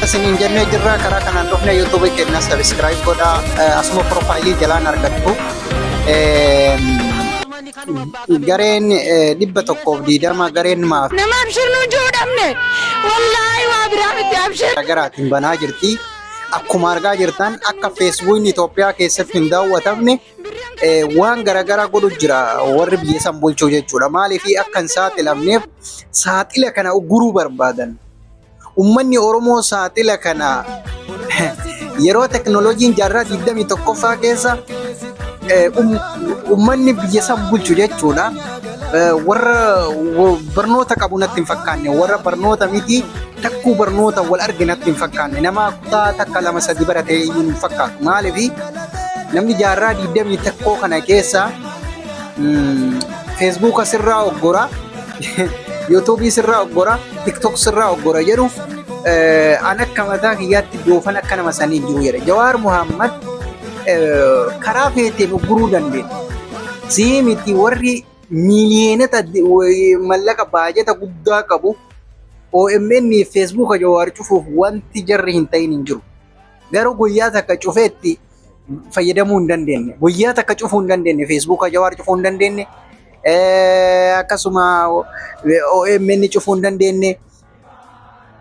Isiniin jennee jirra. Karaa kanaan dhufne YouTube keenya subscribe godhaa, asuma profile jalaan argattu. Gareen 120 gareen maaf Nama abshir nu jiru dhabne, wallaahi waa biraa miti, abshir. Garaatiin banaa jirti. Akkuma argaa jirtan akka Facebookni Itoophiyaa keessatti hin daawwatamne waan garaagaraa godhu jira warri biyya san bulchuu jechuudha. Maaliif akka hin saaxilamneef saaxila kana ugguruu barbaadan. Uummanni Oromoo saaxila kana yeroo teknooloojiin jaarraa 21ffaa keessa uummanni biyya san bulchu jechuudha. Warra barnoota qabu natti hin fakkaanne, warra barnoota miti, takkuu barnoota wal arge natti hin fakkaanne, nama kutaa takka lama sadi baratee iyyuu hin fakkaatu. Maaliif namni jaarraa 21 kana keessa Facebooka sirraa oggora, YouTubeii sirraa oggora, TikTok sirraa oggora jedhu, an akka mataa kiyyaatti doofan akka nama sanii hin jiru jedha. Jawaar Muhammad karaa feeteen ugguruu dandeenya. Sii miti, warri miiliyoonota mallaqa baajata guddaa qabu OMN Facebooka Jawaar cufuuf wanti jarri hin ta'in hin jiru. Garuu guyyaa takka cufeetti fayyadamuu hin dandeenye. Guyyaa takka cufuu hin dandeenye. Facebooka Jawaar cufuu hin dandeenye. Akkasuma OMN cufuu hin dandeenye.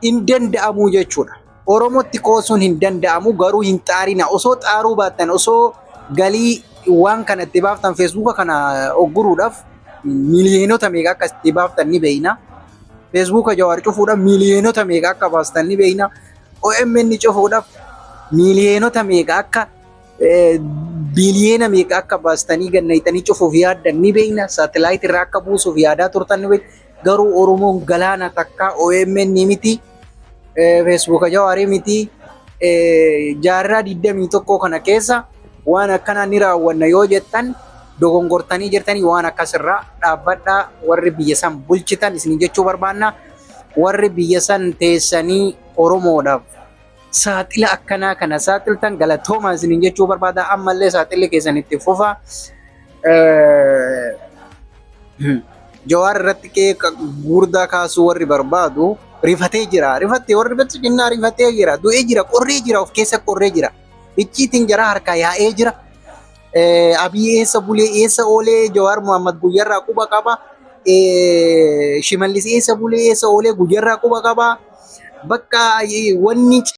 Hin danda'amu jechuudha. Oromootti qoosuun hin danda'amu, garuu hin xaarina. Osoo xaaruu baattan, osoo galii waan kana itti baaftan, Facebooka kana ogguruudhaaf miiliyoonota meeqa akka itti baaftan ni beeyna. Facebooka Jawaar cufuudhaaf miiliyoonota meeqa akka baastan ni beeyna. OMN cufuudhaaf miiliyoonota meeqa akka, biiliyoona meeqa akka baastanii gannayitanii cufuuf yaaddan ni beeyna. Saatalaayit irraa akka buusuuf yaadaa turtan ni beeyna. Garuu Oromoon galaana takka OMN miti. Facebooka Jawaarii miti. Jaarraa 21 kana keessa waan akkanaa ni raawwanna yoo jettan dogongortanii jirtanii. Waan akkasirraa dhaabbadhaa warri biyya san bulchitan isin jechuu barbaanna. Warri biyya san teessanii Oromoodhaaf saaxila akkanaa kana saaxiltan galatoomaa isiniin jechuu barbaada. Ammallee saaxilli keessan itti fufa. Jawaar irratti qeeqa gurdaa kaasuu warri barbaadu rifatee jira. Rifattee warri bilxiginnaa rifatee jira. Du'ee jira. Qorree jira. Of keessa qorree jira. Icciitiin jara harkaa yaa'ee jira. Abiy eessa bulee, eessa oolee, Jawaar Muhammad guyyarraa quba qaba. Shimallis eessa bulee, eessa oolee, guyyarraa quba qaba. Bakka wanni